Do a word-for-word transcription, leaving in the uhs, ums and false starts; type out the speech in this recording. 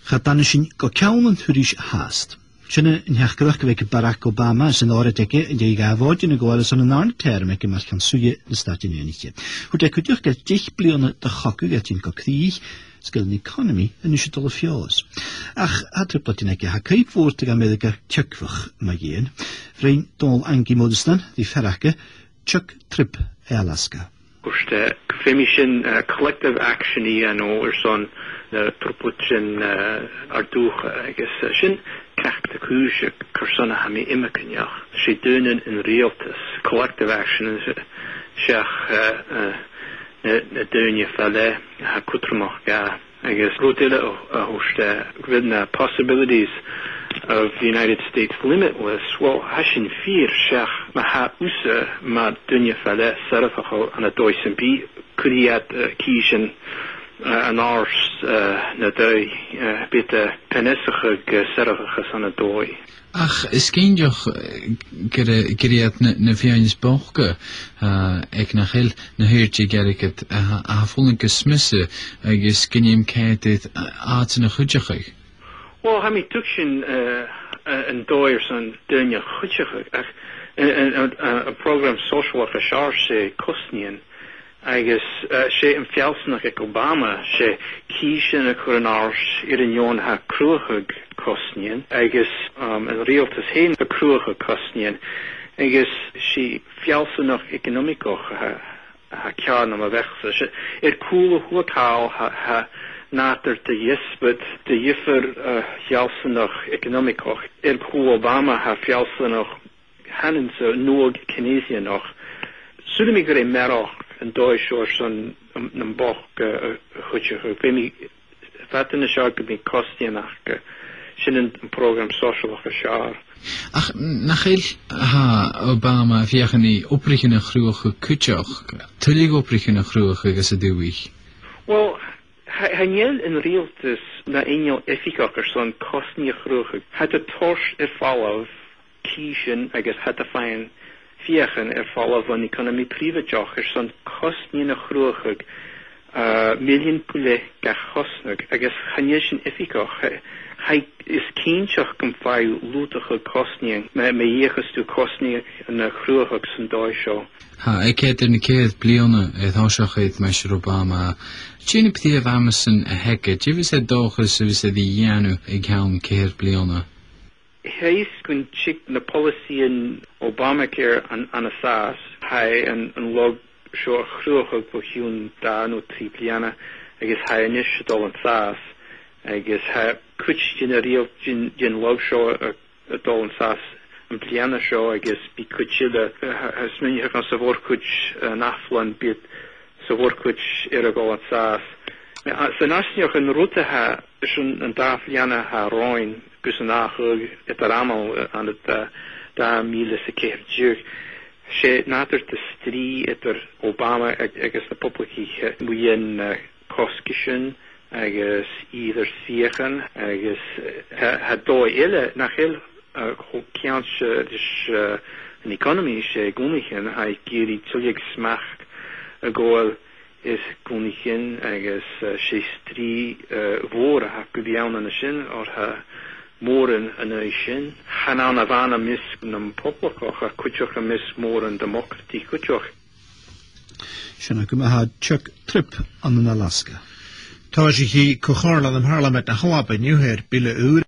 Cha tàinig sinn gu ceann an turais fhathast. Sin an teachdaireachd a bh' aig Barack Obama san òraid aige an dèidh dha bhòidean a ghabhail airson an dàrna teirm aige mar cheann-suidhe nan Stàitean Aonaichte. Thuirt e cuideachd gur deich bliadhna de chogadh a' tighinn gu crìch, 's gur an economy a-nis a' dol am feabhas. Ach tha trioblaid aige, tha cuid mhòr de dh'Ameireagaidh teagmhach mu dheidhinn. Rinn Dòmhnall Angaidh Moireasdan ri fear aca, Chuck Tripp à Alaska. Thuirt e, feumaidh sinn, eh, collective action a dhèanamh airson na trioblaidean, eh, ar dùthcha agus, eh, sin ceart a' chùis carson a tha mi iomagaineach. 'S e daoine an riaghaltais, collective action, seach, eh, eh, na, na daoine fa leth a tha cudromach dha. Agus rud eile a, a thuirt e, gu bheil na possibilities of the United States limitless. Well, tha sin fìor, seach ma tha thusa mar dhuine fa leth soirbheachail ann an dòigh sam bith, cuiridh iad, eh, cìsean, eh, an-àirde, eh, na dòigh, eh, bidh e a' peansachadh gu soirbheachas ann an dòigh. Ach is cinnteach, eh, gur, gur iad na, na feadhainn as bochda, eh, aig nach eil na h-uiread de dh'airgead a, a tha a' fulang gu smios agus gun dèan cead air, eh, àitean a chuideachadh. Well, tha mi a' tuigsinn, eh, eh, an dòigh airson daoine a chuideachadh, ach an, an, an, an, an prògram sòisealach as fheàrr, 's e cosnaidhean, agus, eh, 's e am feallsanachd aig Obama, 's e cìsean a chur an-àirde air an fheadhainn a tha a' cruthachadh cosnaidhean, agus, um, an riaghaltas fhèin a' cruthachadh cosnaidhean, agus 's e feallsanachd eaconamaigeach a tha, a tha ceàrr nam bheachd-sa. 'S e, air cùl a h-uile càil tha, tha nàdar de dheasbad, de dhiofar, eh, fheallsanachd eaconamaigeach. Air cùl Obama tha feallsanachd, chanainn-sa, nuadh Keynesianach. Saoilidh mi gur e mearachd an dòigh seo airson nam, nam bochd, eh, a chuideachadh. Feumaidh, fada nas fheàrr gum bi cosnaidhean aca. Sin an, an prògram sòisealach as fheàrr. Ach nach eil, tha Obama a' feuchainn ri obraichean a chruthachadh cuideachd, tuilleadh obraichean a chruthachadh anns an dùthaich? Well, tha, chan eil an riaghaltas na inneal oifigeach airson cosnaidhean a chruthachadh. Tha iad a' toirt air falbh cìsean agus tha iad a' faighinn feuchainn air falbh bhon economy prìobhaideach airson cosnaidhean a chruthachadh, eh, millean buille gach cosnadh, agus chan eil sin oifigeach. Tha, tha, is cinnteach gum faigh thu lùghdachadh cosnaidhean, ma, ma dh'fheuchas tu cosnaidhean a chruthachadh san dòigh seo. Tha, aig cead air na ceithir bliadhna air thoiseach aig Mister Obama. Dè na prìomh amasan a th' aige? Dè bhios e an dòchas a bhios e ri dhèanamh aig ceann ceithir bliadhna? Tha fhios gun tig na poileasaidhean Obamacare an, an sàs. Tha e an, an lagh seo a chruthachadh bho chionn dhà no trì bliadhna, agus tha e a-nis a' dol an sàs, agus tha cuid den riagh-, den, den lagh seo a, a' dol an sàs am bliadhna seo, agus bidh cuid eile, eh, tha, tha smaoineachadh anns a' mhòr-chuid, eh, an ath-bhliadhna, bidh sa mhòr-chuid air a dhol an sàs. Eh, san fharsaingeachd, an rud a tha, airson an dà bhliadhna a tha romhainn gus an ath-ghaoth eadar-amail, eh, ann an dà, dà mhìle 's a ceithir deug, 's e nàdar de strì eadar Obama ag-, agus na Poblachdaich, eh, mu dheidhinn, eh, cosgaisean agus ìre-suidheachaidhean agus, eh, tha, tha dòigh eile nach eil, eh, cho ceangailte ris, eh, an economy, 's e gunnaichean. Tha e ag iarraidh tuilleadh smachd a ghabhail air gunnaichean agus, eh, 's e strì, eh, mhòr a th' aca gu bhith ann an sin, oir tha mòran an aghaidh sin. Chan ann a-mhàin am measg nam Poblachdaich, ach cuideachd am measg mòran Democrataich cuideachd. Sin agaibh ma-thà Chuck Tripp ann an Alaska. Tòisichidh co-chomhairle nam Pàrlamaid na h-Alba an-diugh air bille ùr